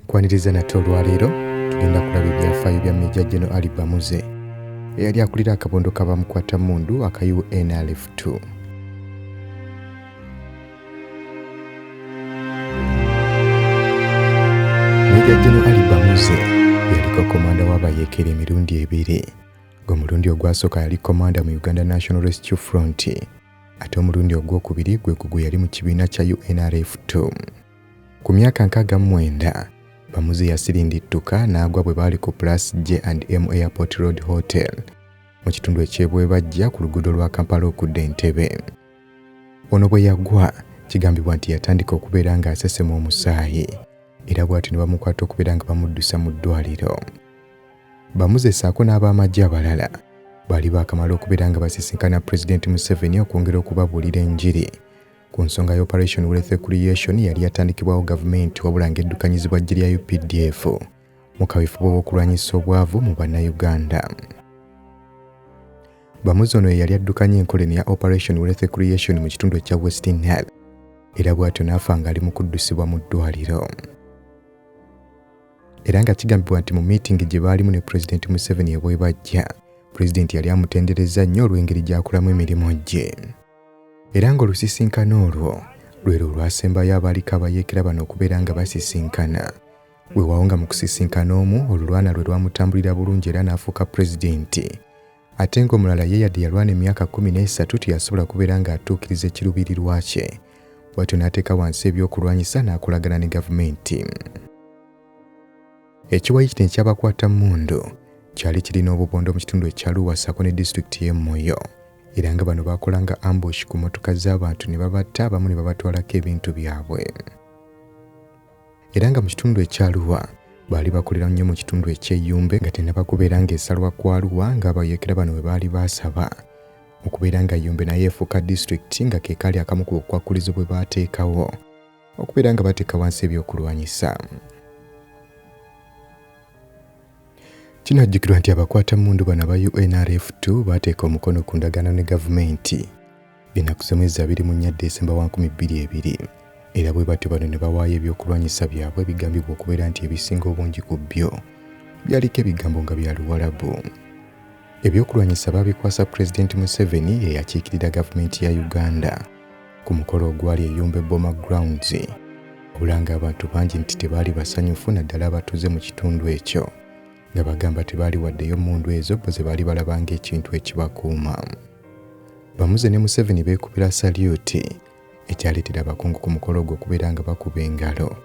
Nkwaniriza nate olwaleero tugenda kulaba ebyafaayo bya Major General Ali Bamuze eyali akulira akabondo ka bamukwatammundu aka UNRF2. Major General Ali Bamuze yaliko komanda w'abayeekera emirundi ebiri, ng'omulundi ogwasooka yali komanda mu Uganda National Rescue Front ate omulundi ogwokubiri gwe gwe yali mu kibiina kya UNRF2. Ku myaka 69, Bamuze yasirindittuka n'agwa bwe baali ku Plus J and M Airport Road Hotel mu kitundu eky'e Bwebajja ku luguudo lwa Kampala okudda Entebbe. Ono bwe yagwa kigambibwa nti yatandika okubeera ng'asesema omusaayi era bw'atyo ne bamukwata okubeera nga bamuddusa mu ddwaliro. Bamuze ssaako n'ab'amagye abalala baali baakamala okubeera nga basisinkana Pulezidenti Museveni okwongera okubabuulira enjiri ku nsonga ya Operation Wealth Creation yali yatandikibwawo gavumenti wabula ng'eddukanyizibwa ggye lya UPDF mu kaweefube w'okulwanyisa obwavu mu Bannayuganda. Bamuze ono ye yali addukanya enkola eno ya Operation Wealth Creation mu kitundu ekya West Nile era bw'atyo n'afa ng'ali mu kuddusibwa mu ddwaliro. Era nga kigambibwa nti mu miitingi gye baalimu ne Pulezidenti Museveni e Bwebajja, Pulezidenti yali amutenderezza nnyo olw'engeri gy'akolamu emirimu gye. Era ng'olusisinkano olwo lwe lwo olwasembayo abaaliko abayeekera bano okubeera nga basisinkana. Weewaawo nga mu kusisinkana omu olulwana lwe lwamutambulira bulungi era n'afuuka pulezidenti. Ate ng'omulala ye yadde yalwana emyaka 13 teyasobola kubeera ng'atuukiriza ekiruubirirwa kye. Bw'atyo n'ateeka wansi ebyokulwanyisa n'akolagana ne gavumenti. Ekiwayi kino ekyabakwata mmundu kyali kirina obubondo mu kitundu ekya Luwa ssaako ne disitulikiti y'e Moyo era nga bano baakolanga ambush ku mmotoka z'abantu ne babatta abamu ne babatwalako ebintu byabwe. Era nga mu kitundu ekya Luwa baali bakolera nnyo mu kitundu eky'e Yumbe nga tennaba kubeera ng'esalwa kwa Luwa ng'abayeekera bano bwe baali baasaba okubeera nga Yumbe naye efuuka disitulikiti nga ke kaali akamu ku bukwakkulizo bwe baateekawo okubeera nga bateeka wansi ebyokulwanyisa. Kinajjukirwa nti abakwatammundu bano aba UNRF2 baateeka omukono ku ndagaano ne gavumenti ng'ennaku z'omwezi 24 Desemba wa 2020 era bwe batyo bano ne bawaayo ebyokulwanyisa byabwe ebigambibwa okubeera nti ebisinga obungi ku byo byaliko ebigambo nga bya Luwalabu. Ebyokulwanyisa baabikwasa Pulezidenti Museveni eyakiikirira gavumenti ya Uganda ku mukolo ogwali e Yumbe Boma Grounds wabula ng'abantu bangi nti tebaali basanyufu naddala abatuuze mu kitundu ekyo nga bagamba tebaali waddeyo mmundu ezo bo ze baali balaba ng'ekintu ekibakuuma. Bamuze ne Museveni beekubira salyuti ekyaleetera abakungu ku mukolo ogwo okubeera nga bakuba engalo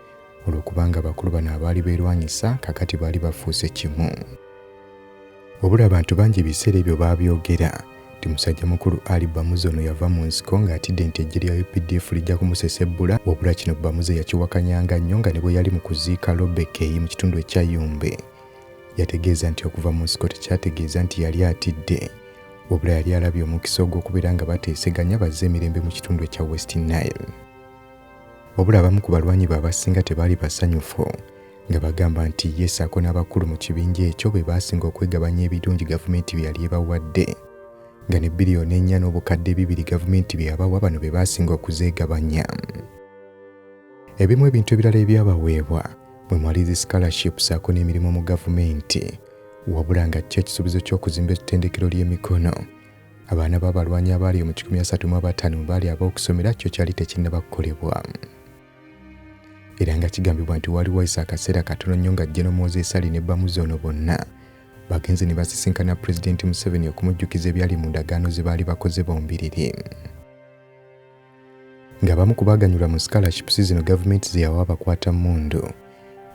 olw'okubanga abakulu bano abaali beerwanyisa kaakati baali bafuuse kimu. Wabula abantu bangi ebiseera ebyo baabyogera nti musajja mukulu Ali Bamuze ono yava mu nsiko ng'atidde nti eggye lya UPDF lijja kumusesebbula wabula kino Bamuze yakiwakanyanga nnyo nga ne bwe yali mu kuziika Lobekei mu kitundu ekya Yumbe yategeeza nti okuva mu nsiko tekyategeeza nti yali atidde wabula yali alabye omukisa ogw'okubeera nga bateeseganya bazze emirembe mu kitundu ekya West Nile. Wabula abamu ku balwanyi be abasinga tebaali basanyufu nga bagamba nti ye ssaako n'abakulu mu kibinja ekyo be baasinga okwegabanya ebirungi gavumenti bye yali ebawadde nga ne 4 biliyoni n'obukadde 2 gavumenti bye yabawa bano be baasinga okuzeegabanya. Ebimu ebintu ebirala ebyabaweebwa mwe mwali zi scholarship ssaako n'emirimu mu gavumenti wabula nga kyo ekisuubizo ky'okuzimba ettendekero ly'emikono abaana b'abalwanyi abaali mu 135 baali ab'okusomera kyo kyali tekinnaba kukolebwa. Era nga kigambibwa nti waliwo wayise akaseera katono nnyo nga General Moses Ali ne Bamuze ono bonna bagenze ne basisinkana Pulezidenti Museveni okumujjukiza ebyali mu ndagaano ze baali bakoze bombiriri. Ng'abamu ku baaganyulwa mu scholarships zino gavumenti ze yawa abakwatammundu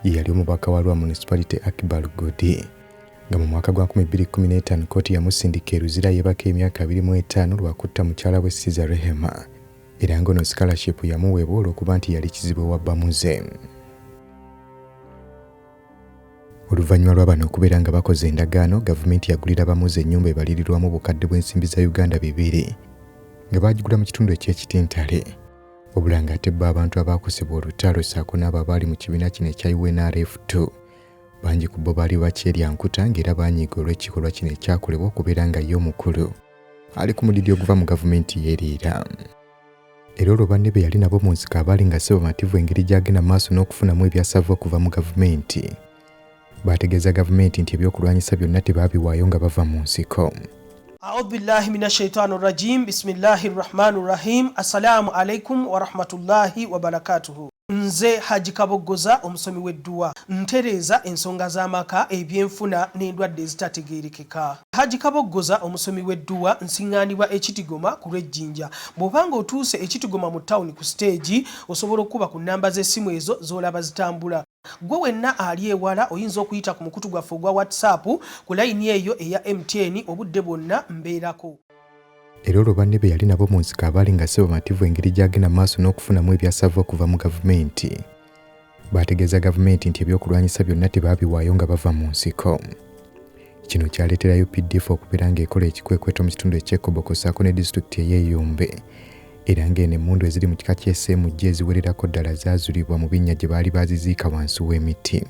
ye yali omubaka wa Lwa Municipality Akbar Godi nga mu mwaka gwa 2015 kkooti yamusindika e Luzira yeebaka emyaka 25 lwa kutta mukyala we Caesar Rehema era ng'ono scholarship yamuweebwa olw'okuba nti yali kizibwe wa Bamuze. Oluvannyuma lwa bano okubeera nga bakoze endagaano, gavumenti yagulira Bamuze ennyumba ebalirirwamu obukadde bw'ensimbi za Uganda 2 nga baagigula mu kitundu eky'e Kitintale. Wabula ng'ate bo abantu abaakosebwa olutalo ssaako n'abo abaali mu kibiina kino ekya UNRF2 bangi ku bo baali bakyerya nkuta ng'era baanyiiga olw'ekikolwa kino ekyakolebwa okubeera nga ye omukulu ali ku mudidi oguva mu gavumenti yeeriira. Era olwo banne be yali nabo mu nsiko abaali nga si bamativu engeri gy'agenda mu maaso n'okufunamu ebyasava okuva mu gavumenti baategeeza gavumenti nti ebyokulwanyisa byonna tebaabiwaayo nga bava mu nsiko. Audhu billahi mina shaitani rajim bismillahi rahmani rahim assalamu alaikum warahmatullahi wabarakatuhu. Nze Haji Kaboggoza omusomi w'edduwa ntereeza ensonga z'amaka, ebyenfuna n'endwadde ezitategeerekeka. Haji Kaboggoza omusomi w'edduwa nsiŋŋaanibwa e Kitigoma ku lw'e Jinja. Bw'oba ng'otuuse e Kitigoma mu ttawuni ku siteegi osobola okukuba ku nnamba z'essimu ezo z'olaba zitambula. Ggwe wenna ali ewala oyinza okuyita ku mukutu gwaffe ogwa WhatsApp ku layini eyo eya MTN obudde bwonna mbeerako. Era olwo banne be yali nabo mu nsiko abaali nga si bamativu engeri gy'agenda mu maaso n'okufunamu ebyasava okuva mu gavumenti baategeeza gavumenti nti ebyokulwanyisa byonna tebaabiwaayo nga bava mu nsiko. Kino kyaleetera UPDF okubeera ng'ekola ekikwekweto mu kitundu eky'e Koboko ssaako ne disitulikiti ey'e Yumbe era ng'eno emmundu eziri mu kika kya SMG eziwererako ddala zaazulibwa mu binnya gye baali baaziziika wansi w'emiti.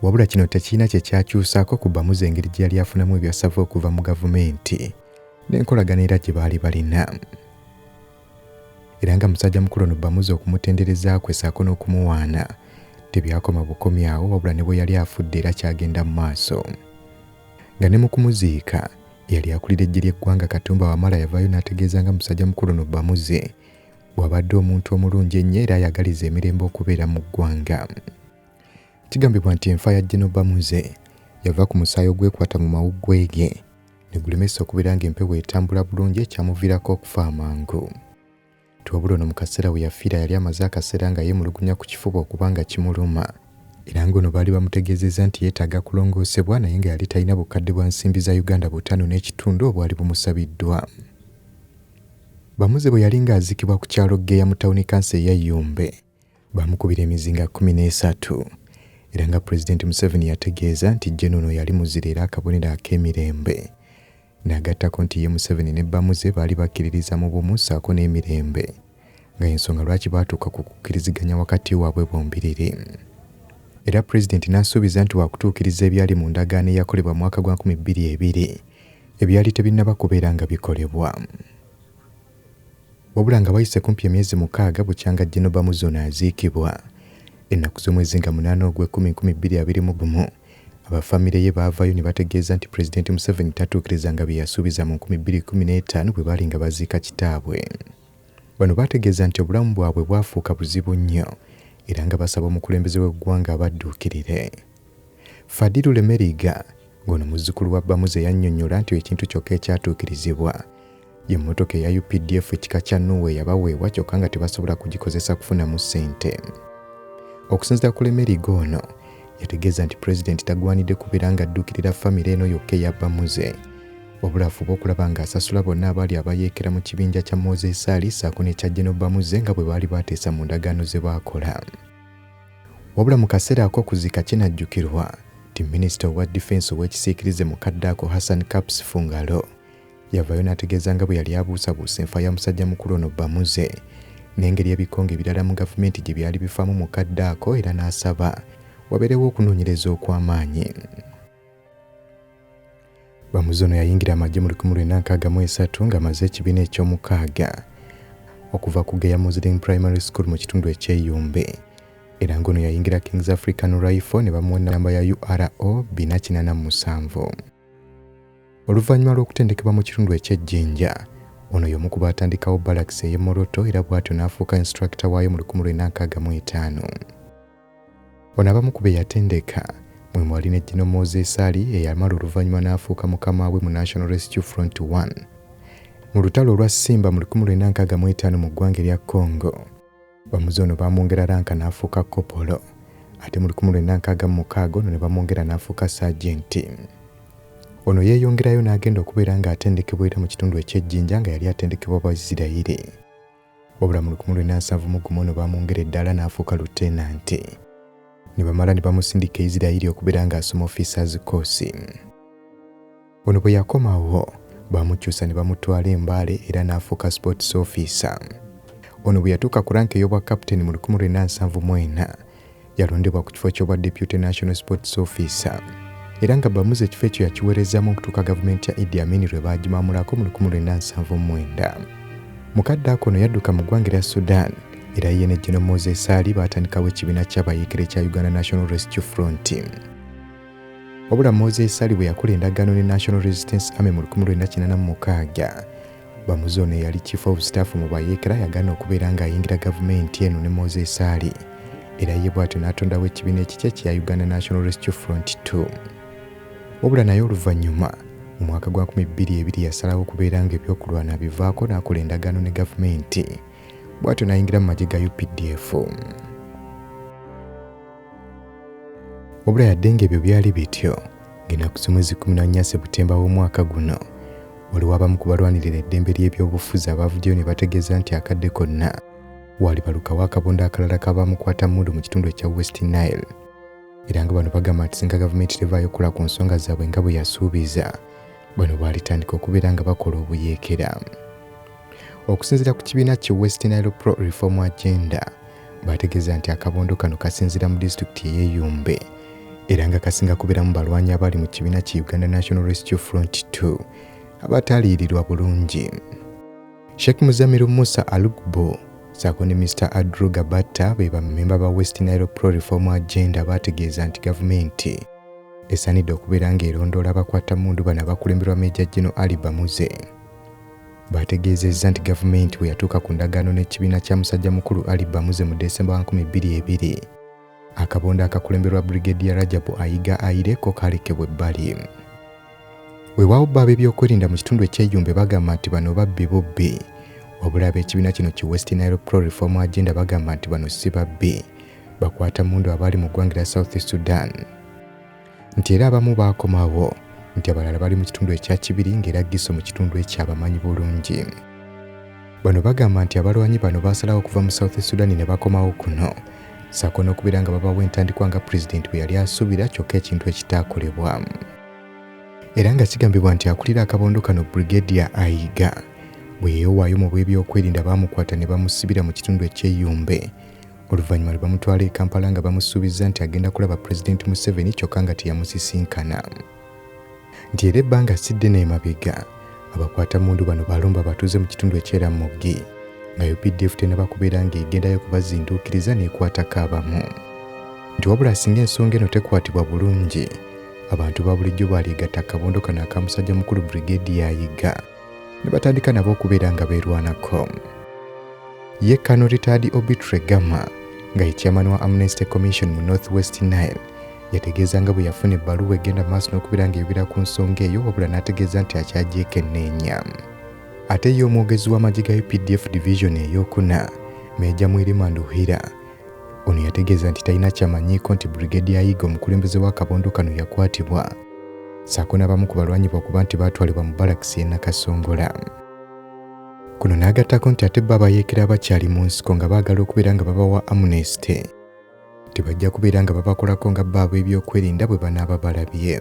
Wabula kino tekirina kye kyakyusaako ku Bamuzi engeri gye yali afunamu ebyasava okuva mu gavumenti n'enkolagana era gye baali balina. Era nga musajja mukulu ono Bamuzi okumutendereza kwe ssaako n'okumuwaana tebyakoma bukomi awo wabula ne bwe yali afudde era kyagenda mu maaso. Nga ne mu kumuziika eyali akulira eggye ly'eggwanga Katumba Wamala yavaayo n'ategeeza nga musajja mukulu ono Bamuzi bw'abadde omuntu omulungi ennyo era ayagaliza emirembe okubeera mu ggwanga. Kigambibwa nti enfa ya General Bamuze yava ku musaayi ogwekwata mu mawuggwe ge ne gulemesa okubeera ng'empewo etambula bulungi ekyamuviirako okufa amangu. Wabula ono mu kaseera we yafiira yali amaze akaseera nga yeemulugunya ku kifuba okuba nga kimuluma era ng'ono baali bamutegeezezza nti yeetaaga kulongoosebwa naye nga yali talina bukadde bwa nsimbi za Uganda 5.5 obwali bumusabiddwa. Bamuze bwe yali ng'aziikibwa ku kyalo Ggeya mu tawuni kanso eya Yumbe baamukubira emizinga 13 era nga Pulezidenti Museveni yategeeza nti Gen ono yali muzira era akabonero ak'emirembe n'agattako nti ye Museveni ne Bamuze baali bakkiririza mu bumu ssaako n'emirembe nga y'ensonga lwaki baatuuka ku kukkiriziganya wakati waabwe bombiriri. Era Pulezidenti n'asuubiza nti waakutuukiriza ebyali mu ndagaano eyakolebwa mu mwaka gwa 2020 ebyali tebinnaba kubeera nga bikolebwa. Wabula nga wayise kumpi emyezi 6 bukyanga General Bamuze ono aziikibwa, ennaku z'omwezi nga 8 ogw'ekumi 2021 aba famire ye baavaayo ne bategeeza nti Pulezidenti Museveni tatuukirizanga bye yasuubiza mu 2015 bwe baali nga baziika kitaabwe. Bano baategeeza nti obulamu bwabwe bwafuuka buzibu nnyo era nga basaba omukulembeze w'eggwanga abadduukirire. Fadilu Lemeriga ng'ono muzzukulu wa Bamuze yannyonnyola nti ekintu kyokka ekyatuukirizibwa ye mmotoka eya UPDF ekika kya Nuwe eyabaweebwa kyokka nga tebasobola kugikozesa kufunamu ssente. Okusinziira ku Lemeriga ono yategeeza nti Pulezidenti tagwanidde kubeera ng'adduukirira famire eno yokka eya Bamuze wabula afube okulaba ng'asasula bonna abaali abayeekera mu kibinja kya Moses Ali ssaako n'ekya General Bamuze nga bwe baali baateesa mu ndagaano ze baakola. Wabula mu kaseera ak'okuziika kinajjukirwa nti minisita owa difensi ow'ekisiikirize mu kadde ako Hassan Kaps Fungalo yavaayo n'ategeeza nga bwe yali abuusabuusa enfa ya musajja mukulu ono Bamuze n'engeri ebikonge ebirala mu gavumenti gye byali bifaamu mu kadde ako era n'asaba wabeerewo okunoonyereza okw'amaanyi. Bamuze ono yayingira amagye mu 1963 ng'amaze ekibiina eky'omukaaga okuva ku Geya Muslim Primary School mu kitundu eky'e Yumbe era ng'ono yayingira Kings African Rifle ne bamuwa ennamba ya URO 487. Oluvannyuma lw'okutendekebwa mu kitundu eky'e Jinja, ono y'omu ku baatandikawo balakisi ey'e Moroto era bw'atyo n'afuuka instructor waayo mu 1965. Ono abamu ku be yatendeka mwe mwali ne General Moses Ali eyamala oluvannyuma n'afuuka mukama we mu National Rescue Front 1 mu lutalo olwa Simba mu 1965 mu ggwanga erya Congo. Bamuze ono baamwongera ranka n'afuuka kopolo ate mu 1966 ono ne bamwongera n'afuuka saajenti. Ono yeeyongerayo n'agenda okubeera ng'atendekebwa era mu kitundu eky'e Jinja nga yali atendekebwa Baisirayiri. Wabula mu 1971 ono baamwongera eddaala n'afuuka lutenanti ne bamala ne bamusindika e Isirayiri okubeera ng'asoma officers course. Ono bwe yakomawo baamukyusa ne bamutwala e Mbale era n'afuuka sports officer. Ono bwe yatuuka ku ranka ey'obwa captain mu 1974 yalondebwa ku kifo ky'obwa deputy national sports officer era nga Bamuze ekifo ekyo yakiweerezaamu okutuuka gavumenti ya Idi Amin lwe baagimamulako mu 1979. Mu kadde ako ono yadduka mu ggwanga erya Sudan era ye ne General Moses Ali baatandikawo ekibiina ky'abayeekera ekya Uganda National Rescue Front. Wabula Moses Ali bwe yakola endagaano ne National Resistance Army mu 1986, Bamuze ono eyali Chief of Staff mu bayeekera yagaana okubeera ng'ayingira gavumenti eno ne Moses Ali era ye bw'atyo n'atondawo ekibiina ekikye ekya Uganda National Rescue Front 2. Wabula naye oluvannyuma mu mwaka gwa 2002 yasalawo okubeera ng'ebyokulwana abivaako n'akola endagaano ne gavumenti bw'atyo n'ayingira mu magye ga UPDF. Wabula yadde ng'ebyo byali bityo, ng'ennaku z'omwezi 14 Sebutemba w'omwaka guno, waliwo abamu ku balwanirira eddembe ly'ebyobufuzi abaavuddeyo ne bategeeza nti akadde konna waalibalukawo akabondo akalala k'abamukwata mmundu mu kitundu ekya West Nile. Era nga bano bagamba nti singa gavumenti tevaayo kukola ku nsonga zaabwe nga bwe yasuubiza, bano baalitandika okubeera nga bakola obuyeekera. Okusinziira ku kibiina ki West Nile Pro Reform Agenda, bategeeza nti akabondo kano kasinziira mu disitulikiti ey'e Yumbe era nga kasinga kubeeramu balwanyi abali mu kibiina ki Uganda National Rescue Front 2 abataliyirirwa bulungi. Sheikh Muzamiru Musa Alugbo ssaako ne Mr Andrew Gabatta be bammemba ba West Nile Pro Reform Agenda baategeeza nti gavumenti esaanidde okubeera ng'erondoola abakwata mmundu bano abakulemberwa Major General Ali Bamuze. Bategeezezza nti gavumenti bwe yatuuka ku ndagaano n'ekibiina kya musajja mukulu Ali Bamuze mu Desemba 2020, akabondo akakulemberwa Brigadier Rajabu Ayiga Aire ko kaalekebwa ebbali. Weewaawo bo ab'ebyokwerinda mu kitundu eky'e Yumbe bagamba nti bano babbi bubbi, wabula ab'ekibiina kino ki West Nile Pro Reform Agenda bagamba nti bano si babbi, bakwata mmundu abaali mu ggwanga erya South Sudan, nti era abamu baakomawo, nti abalala bali mu kitundu ekya Kibiri ng'era Giso mu kitundu ekyo abamanyi bulungi. Bano bagamba nti abalwanyi bano baasalawo okuva mu South Sudan ne bakomawo kuno ssaako n'okubeera nga babawa entandikwa nga pulezidenti bwe yali asuubira, kyokka ekintu ekitaakolebwa. Era nga kigambibwa nti akulira akabondo kano Brigadier Ayiga bwe yeewaayo mu bw'ebyokwerinda baamukwata ne bamusibira mu kitundu eky'e Yumbe, oluvannyuma lwe bamutwala e Kampala nga bamusuubizza nti agenda kulaba Pulezidenti Museveni, kyokka nga teyamusisinkana. Nti era ebbanga si ddene emabega abakwata mmundu bano balumba abatuuze mu kitundu eky'e Ramogi nga UPDF tennaba kubeera ng'egendayo kubazinduukiriza n'ekwatako abamu. Nti wabula singa ensonga eno tekwatibwa bulungi, abantu ba bulijjo baalyegatta akabondo kano aka musajja mukulu Brigadier Ayiga ne batandika nabo okubeera nga beerwanako. Ye Colonel Retired Obitre Gama nga ye chairman wa Amnesty Commission mu North West Nile yategeeza nga bwe yafuna ebbaluwa egenda mu maaso n'okubeera ng'eyogera ku nsonga eyo, wabula n'ategeeza nti akyagyekenneenya. Ate ye omwogezi w'amagye ga UPDF Division ey'okuna, Meeja Mwirima Nduhira, ono yategeeza nti talina kyamanyiiko nti Brigadier Ayiga omukulembeze w'akabondo kano yakwatibwa ssaako n'abamu ku balwanyi okuba nti baatwalibwa mu balakisi y'e Nakasongola. Kuno n'agattako nti ate bo abayeekera abakyali mu nsiko nga baagala okubeera nga babawa amnesty tebajja kubeera nga babakolako nga bo ab'ebyokwerinda bwe banaaba balabye.